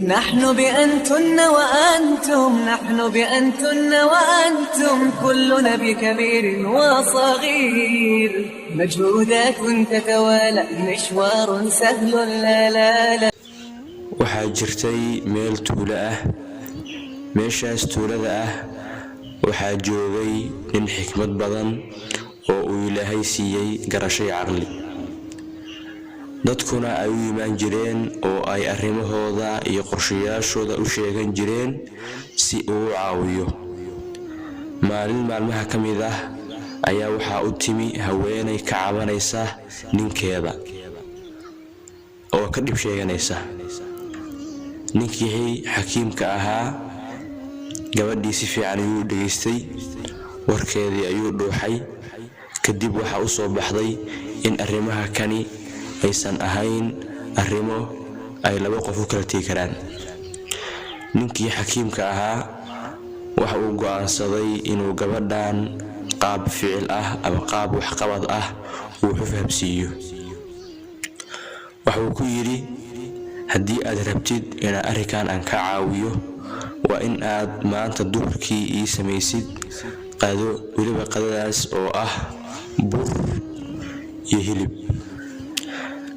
نحن بأنتن وأنتم، نحن بأنتن وأنتم، كلنا بكبير وصغير. مجهودات تتوالى، مشوار سهل، لا لا لا. Waxaa jirtay meel tuulo ah. Meeshaas tuulada ah waxaa joogay nin xikmad badan oo uu Ilaahay siiyey garasho iyo caqli, dadkuna ay u imaan jireen oo ay arrimahooda iyo qorshayaashooda u sheegan jireen si uu u caawiyo. Maalin maalmaha ka mid ah ayaa waxaa u timi haweenay ka cabanaysa ninkeeda oo ka dhib sheeganaysa. Ninkii xakiimka ahaa gabadhii si fiican ayuu u dhegaystay, warkeedii ayuu dhuuxay. Kadib waxaa u soo baxday in arrimaha kani aysan ahayn arrimo ay laba qof u kala tegi karaan. Ninkii xakiimka ahaa waxa uu go'aansaday inuu gabadhan qaab ficil ah ama qaab waxqabad ah uu wax u fahamsiiyo. Waxa uu ku yidhi: "Haddii aad rabtid inaan arrinkan aan ka caawiyo, waa in aad maanta duhurkii ii samaysid qado, weliba qadadaas oo ah bur iyo hilib."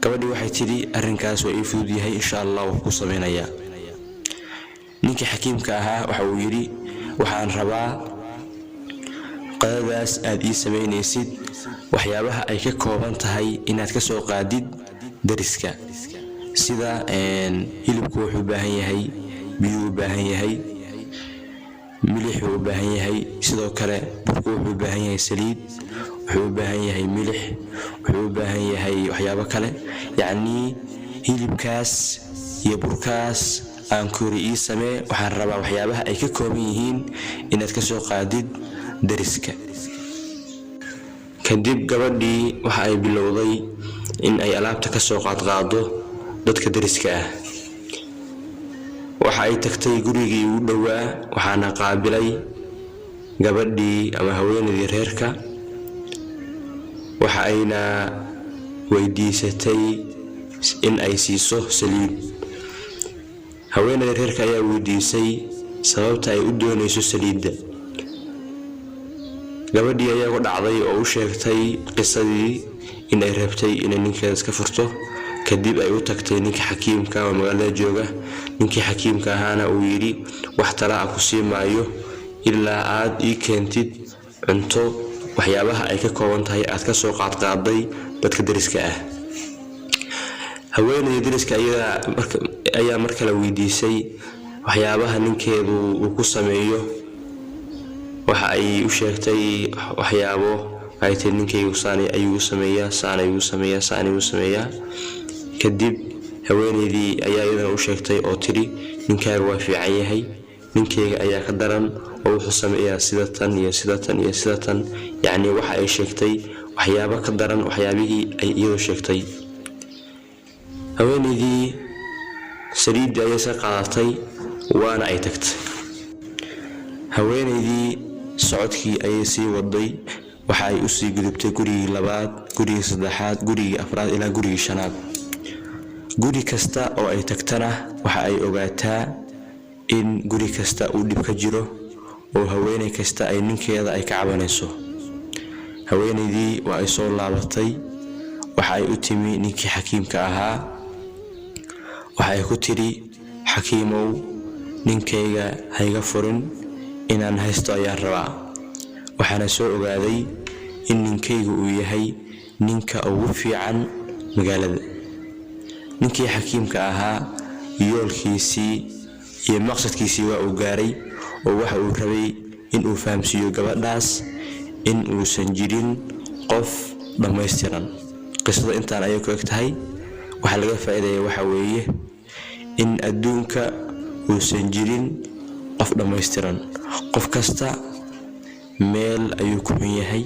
Gabadhii waxay tidhi: "Arrinkaas waa ii fudud yahay, insha Allah waan ku samaynayaa." Ninkii xakiimka ahaa waxa uu yidhi: "Waxaan rabaa qadadaas aad ii samaynaysid waxyaabaha ay ka kooban tahay inaad ka soo qaadid dariska, sida hilibku wuxuu u baahan yahay, biyuu u baahan yahay, milixuu u baahan yahay. Sidoo kale burku wuxuu u baahan yahay saliid, wuxuu u baahan yahay milix, wuxuu u baahan yahay waxyaabo kale. Yacnii hilibkaas iyo burkaas aan kori ii samee, waxaan rabaa waxyaabaha ay ka kooban yihiin inaad ka soo qaadid dariska." Kadib gabadhii waxa ay bilowday in ay alaabta ka soo qaadqaado dadka dariska ah. Waxa ay tagtay gurigii ugu dhowaa, waxaana qaabilay gabadhii ama haweenaydii reerka. Waxa ayna weydiisatay in ay siiso saliid. Haweeneyda reerka ayaa weydiisay sababta ay u doonayso saliidda. Gabadhii ayaa ku dhacday oo u sheegtay qisadii, in ay rabtay inay ninkeeda iska furto. Kadib ay u tagtay ninka xakiimka oo magaalada jooga. Ninkii xakiimka ahaana uu yidhi: "Wax tala ah ku sii maayo ilaa aad ii keentid cunto waxyaabaha ay ka kooban tahay aad ka soo qaadqaaday dadka dariska ah." Haweeneyda dariska ayaa mar kale weydiisay waxyaabaha ninkeedu uu ku sameeyo. Waxa ay u sheegtay waxyaabo ay tiri: "Ninkaygu saan ayuu u sameeyaa, saan ayuu u sameeyaa, saan ayuu u sameeyaa." Kadib haweeneydii ayaa iyadana u sheegtay oo tidhi: "Ninkaaga waa fiican yahay, ninkayga ayaa ka daran oo wuxuu sameeyaa sida tan iyo sida tan iyo sida tan." Yacni waxa ay sheegtay waxyaabo ka daran waxyaabihii ay iyadu sheegtay. Haweeneydii saliiddii ayay sa qaadatay, waana ay tagtay. Haweeneydii socodkii ayay sii waday. Waxa ay usii gudubtay gurigii labaad, gurigii saddexaad, gurigii afraad, ilaa gurigii shanaad. Guri kasta oo ay tagtana waxa ay ogaataa in guri kasta uu dhib ka jiro oo haweeney kasta ay ninkeeda ay ka cabanayso. Haweeneydii waa ay soo laabatay. Waxa ay u timi ninkii xakiimka ahaa. Waxa ay ku tidhi: "Xakiimow, ninkayga hayga furin, inaan haysto ayaan rabaa. Waxaana soo ogaaday in ninkaygu uu yahay ninka ugu fiican magaalada." Ninkii xakiimka ahaa yoolkiisii iyo maqsadkiisii waa uu gaaray, oo waxa uu rabay in uu fahamsiiyo gabadhaas in uusan jirin qof dhammaystiran. Qisada intaan ayay ku eg tahay. Waxaa laga faa'iidaya waxa weeye in adduunka uusan jirin qof dhammaystiran. Qof kasta meel ayuu ku xun yahay.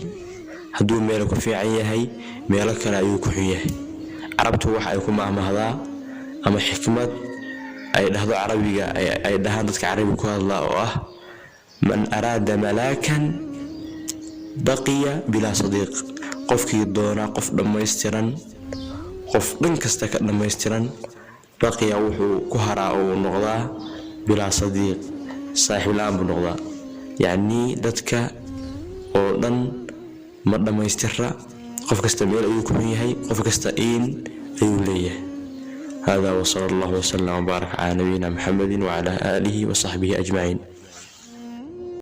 Hadduu meel ku fiican yahay, meelo kale ayuu ku xun yahay. Carabtu waxa ay ku mahmahdaa ama xikmad ay dhahdo carabiga, ay dhahaan dadka carabiga ku hadlaa, oo ah: "Man araada malaakan baqiya bilaa sadiiq." Qofkii doonaa qof dhammaystiran, qof dhan kasta ka dhammaystiran. Baqiya wuxuu ku haraa oo uu noqdaa bilaa sadiiq, saaxiib la-aan buu noqdaa. Yacnii dadka oo dhan ma dhammaystira, qof kasta meel ayuu ku xun yahay, qof kasta iin ayuu leeyahay. Hada wsala allahu wslm wbaarak calaa nabiyina Muxamedi wcala aalihi wasaxbihi ajmaciin.